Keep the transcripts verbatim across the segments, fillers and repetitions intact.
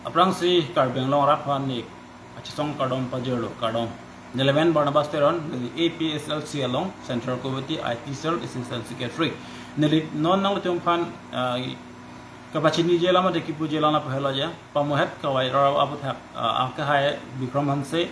Aphrangsi Karbi Anglong arat aphan nek kachesong kardom pajirlo, kardom. Neli men Barnabas Teron, neli A P H L C along Central Committee I T Cell Assistant Secretary. Neli non nanglitum aphan, ah, kapachiniji alam mate kipuji alam pahelo ja, pamuhet kavai rau aputhak, ah, akehai Bikram Hanse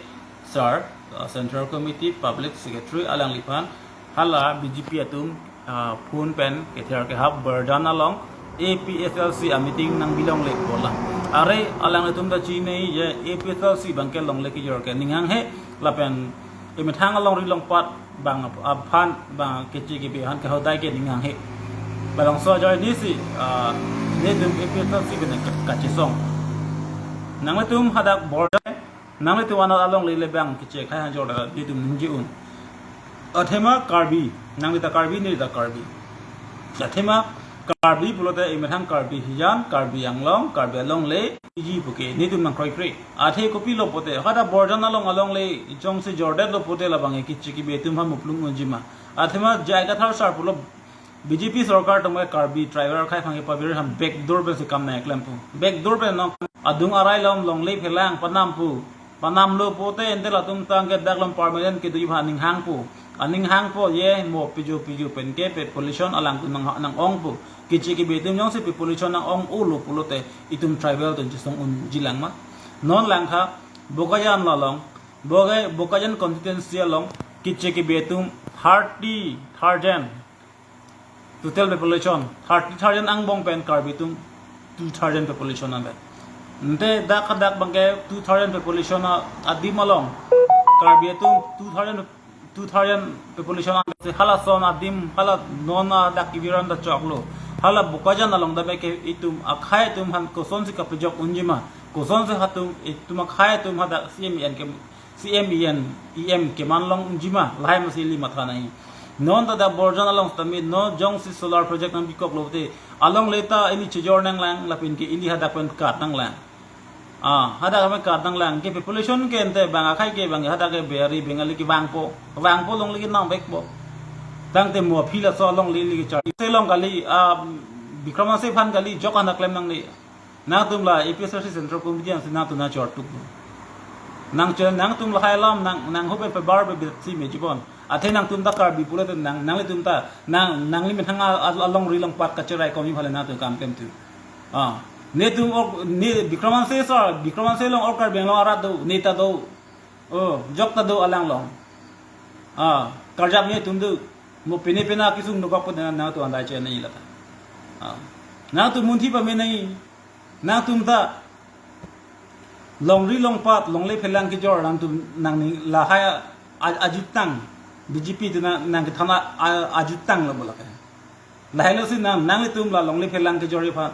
Sir, ah, Central Committee Public Secretary alangliphan, hala B J P atum, ah, phone pen kether kehap Borjan along A P H L C a meeting nangbilongle pu la. Are alanglitum ta chinine je A P H L C abangke longle kejor ke ning hanghe, lapen emethang alongri longpat abang aphan abang keche kebe aphan ke hodai ke ning hanghe. Labangso ajoinesi, ah, netum A P H L C pen kachesong. Nanglitum hadak Borjan, nanglitum anat alongle le abang keche khai hanjor ta netum ningje un. Athema Karbi, nangli ta Karbi, neli ta Karbi. Athema Karbi pulote emethang Karbi hijan, Karbi Anglong, Karbi alongle iji puke netum nangkroikre. Athe kopilo pote, hadak Borjan along alongle jongsi jordetlo pote labang keche kebe atum ha muplung unjima. Athema J I Kathar Sir pulo B J P sorkar atum ke Karbi tribal akhai aphan ke pavir ham backdoor pensi kam nangklempo. Backdoor pen non adung arai along longle phelang panampo. Panamlo pote ante latum tang ke dak along permanent kedoji aphan aning hangpo. Aning hangpo je mo piju piju pen ke population alangtum nang, nang-ongpo. Keche kebe atum jongsi population nang-ong-olo pulote itum tribal atum chesong unji lang ma. Non langtha Bokajan along, Boka-, Bokajan constituency along keche kebe atum thirty thousand total population, thirty thousand angbong pen Karbi atum two thousand population ave. Ante dak hadak abangke two thousand population a-, adim along Karbi atum two thousand, two thousand population ave. Halason adim, hala non hadak keviran ta choklo. Hala Bokajan along ta abangke itum akhai atum aphan kosonsi kapejok unjima. Kosonsi hatum itum akhai atum hadak C M E M ke C M E M, E M keman long unjima, lahai masi ili matha nangji. Non ta dak Borjan along sitame, non jongsi solar project nangbikoklo te, alongle ta ili chejor nanglang, lapen ke ili hadak pen kat nanglang. Ah, hadak pen kat nanglang, ke population ke ante bang akhai ke bang, hadak ke Bihari, Bengali kevangpo, vangpo alongle ke nang backpo. Tangte mo aphi laso alongle ili kechar. Se along kali, ah, Bikram Hanse aphan kali, jok anak klem nangne. Nangtum la A P H L C Central Committee ansi nangtum nangchor tuk. Nang chor nangtum lahai alam nang, nang hope pe bar be bit si me jibon. Athe nangtum ta Karbi pulote nang, nanglitum ta, nang, nangli methang a, a, alongri longpat kacherai komi phale nangtum kam klem tu. Ah, netum ok, ne Bikram Hanse Sir, Bikram Hanse along ok Karbi Anglong arat do, ne ta do. Oh, jok ta do alang along. Ah, karjap netum do. Mo pine pine akesung nukok pon nang, nangtum andai che nangji lata. Ah, nangtum munthi pame nangji. Nangtum ta longri longpat, longle phelang kejor nangtum nangning lahai a-, ajutang. B J P tu nang, nangkethan a-, ajutanglo bola ke. Lahelo si nang, nanglitum la longle phelang kejorji aphan,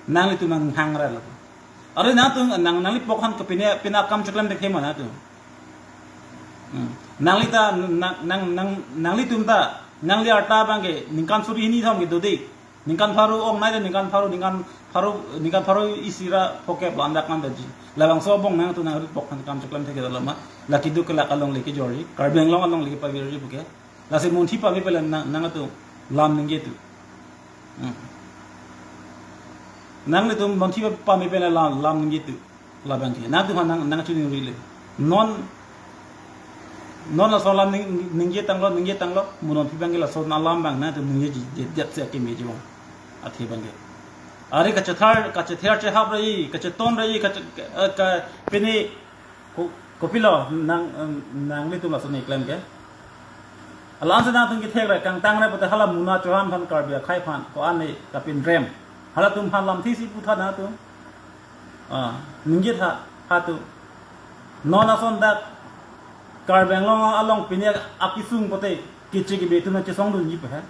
nanglitum nang hangra lo. Are nangtum, nang, nangli pok aphan ke pine, pine akam cheklemdet he ma nangtum. Hmm. Nangli ta, nang, nang, nang, nanglitum ta, nangli arta abangke, ningkan suri hini thom ke dode. Ningkan pharo ong nai de, ningkan pharo, ningkan pharo, ningkan pharo isi ra phokep lo andak nang daji. Labangso abong nangtum nangli pok aphan kam cheklem thek lama. La keduk kelak alongle kejorji, Karbi Anglong alongle kepavirji puke. Lasi munthi pame pele nang, nangtum lam ningje tu. Hmm. Nanglitum munthi pame pele lam, lam ningje tu. Labangke. Nangtum aphan nang, nangchiningri le. Non, non laso alam ning, ningje tanglo, ningje tanglo. Mo non abangke laso alam abang nangtum ningjeji, je, je, se akeme jibon. Athe abangke. Are kachethar, kachethar chehap rai, kacheton rai, kache, eh, ka, pine, Ko-, kopilo nang, em, nanglitum laso ne klem ke. Alansi nangtum kethek rai kangtang rai pote hala Muna Chauhan aphan Karbi akhai aphan ko-an ne kapinrem. Halatum aphan lamthe si putha nangtum. Ah, ningje tha, halatum. Non ason dak Karbi Anglong along pine akesung pote keche kebe atum nangchesongdunji pe ha.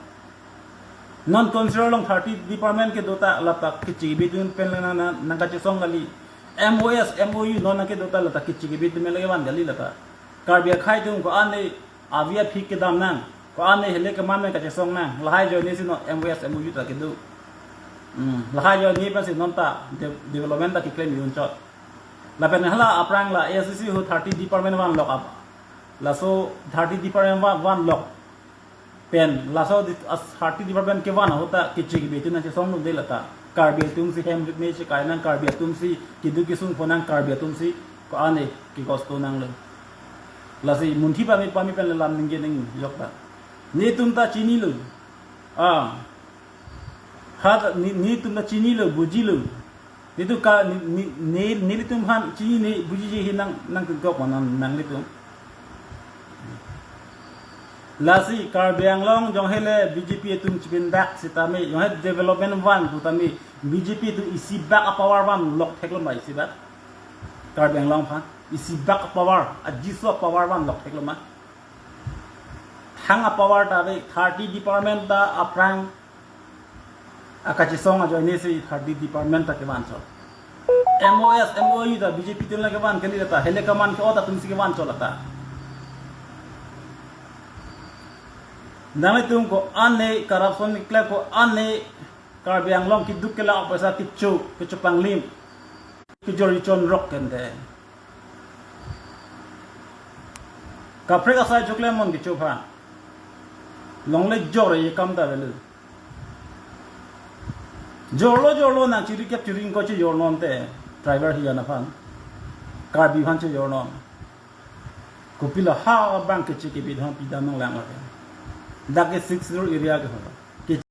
Non council along thirty department kedo ta lata keche kebe atum pen nang, nang, nangkachesong kali. M O S, M O U non nangkedo ta lata keche kebe atum lake van kali lata. Karbi akhai atum ko-an ne avi aphi kedam nang, ko-an ne hele keman nang kachesong nang, lahai ajoinesi non M O S, M O U ta kedo. Hmm, lahai ajoine pensi non ta de-, development ta keklem unchot. Lapen hala aphrang la A S D C ahut thirty department vanlok ap. Laso thirty department van, vanlok. Pen, laso di-, as thirty department kevan ahut ta keche kebe atum nangchesongdunde lata. Karbi atum si hem rit me chekai nang, Karbi atum si keduk kesung pho nang, Karbi atum si ko-an e kekosto nanglo. Lasi munthi pame pame pen le lam ningje nang yok ta. Netum ta chinilo. Ah. Ha ta ne, netum ta chinilo, bujilo. Netum ka ne, ne, ne, nelitum aphan chinine bujije he nang, nangtum kok ma nang, nanglitum. Lasi Karbi Anglong jong hele B J P atum chipindak sitame, jong he development van putame, B J P atum isi bak a-power van lok theklo ma isi bak. Karbi Anglong aphan isi bak a-power, ajiso a-power van lok theklo ma. Thang a-power ta ave, thirty department ta aphrang akachesong ajoine si thirty department ta kevan chot. M O S, M O U ta B J P atum le kevan kali ta, hele kaman ke-ot atum si kevan chot ta. Nanglitum ko-an e corruption keklem, ko-an e Karbi Anglong keduk kelang paisa kecho, kechopanglim, kejor ichon rok kente. Kaprek asai choklem mon kecho aphan. Longle jor e kam ta avelo. Jorlo jorlo nang chiri kep chiri ingkoi chejor non te, driver hiyan aphan, Karbi aphan chejor non. Kopilo ha bang keche kebit aphan pidam nanglang lake. Dak ke Sixth Schedule area ke ho.